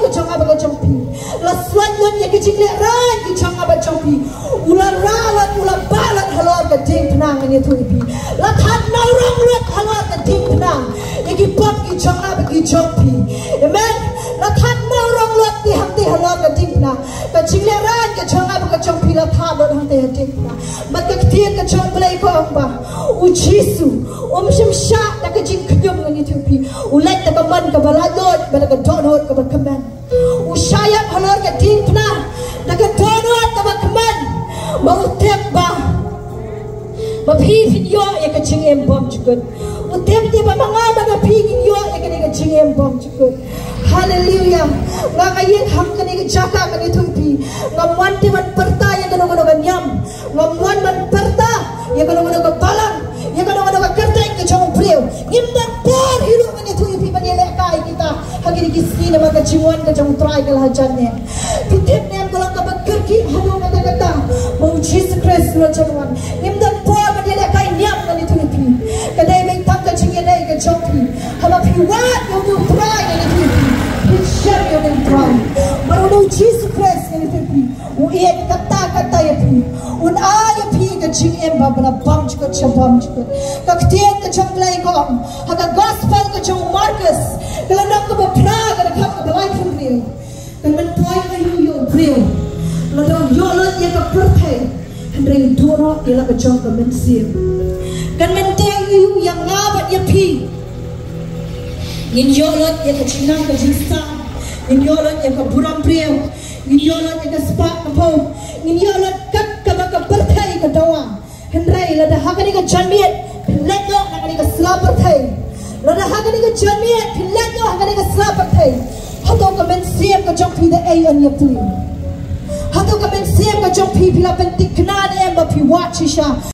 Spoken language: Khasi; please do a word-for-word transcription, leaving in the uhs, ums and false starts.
ka jong nga bad ka jong phi. La soi lut ïa ka jinglehrain ka jong nga bad jong phi. U la rah lut, u la bah lut halor ka diengphna, ngan ïathuh ïa phi. La thad nongrim lut halor ka diengphna ïa ki pop ki jong nga bad ki jong phi. Amen. La thad nongrim lut te hangte halor ka diengphna. Ka jinglehrain ka jong nga bad ka jong phi la thad lut hangte ha diengphna. Bad ka ktien ka jong U Blei ka ong ba u Jisu um shym shah da ka jingkhñium, ngan ïathuh ïa phi. U leit da ka mon kaba laitluid bad da ka dohnud kaba kmen. U shah ïap halor ka diengphna da ka dohnud kaba kmen. Ba u tip ba, ba phi phin ïoh ïa ka jingim bymjukut. U tip te ba ma nga bad ma phi ngin ïoh ïa kane ka jingim bymjukut. Haleluya. Nga, nga ïeng ha kane ka jaka, ngan ïathuh ïa phi. Ngam wan te ban pyrta ïa kano kano ka niam. Ngam wan ban pyrta ïa kano kano ka balang, ïa kano kano ka kyrteng ka jong u briew. Ngim don por hi ruh, ngan ïathuh ïa phi, ban ïalehkai kita ha kine ki sngi namar ka jingwan ka jong U Trai ka la hajan ne. Phi tip ne em, ka long kaba kyrkieh haduh katta katta ba U Jisu Khrist u la jan wan. Ngim don por ban ïalehkai niam, ngan ïathuh ïa phi. Ka dei beit tang ka jingïadei ka jong phi. Haba phi wad ïa une U Trai, ngan ïathuh ïa phi, phin shem ïa une U Trai. Bad une U Jisu Khrist, ngan ïathuh ïa phi, u ïeit katta katta ïa phi. Un ai ïa phi ka jingim ba, ba la bymjukut sha bymjukut. Ka ktien ka jong U Blei ka ong ha ka gospel ka jong u Markus, ka lynnong kaba phra, ka dkhot kaba laiphew hynriew: Kan myntoi aïu ïa u briew lada u ïoh lut ïa ka pyrthei hynrei u duh noh ïa la ka jong ka mynsiem? Kan myntoi aïu ïa nga bad ïa phi? Ngin ïoh lut ïa ka jingnang ka jingstad, ngin ïoh lut ïa ka burom briew, ngin ïoh lut ïa ka spah ka pop, ngin ïoh lut kat kaba ka pyrthei ka dawa. Hynrei lada ha kane ka janmiet phin leit noh ha kane ka sla pyrthei, lada ha kane ka janmiet phin leit noh ha kane ka sla pyrthei, hato ka mynsiem ka jong phi da ei yn ïa phi? Hato ka mynsiem ka jong phi, phi la pynthikna ne em ba phi wad shisha?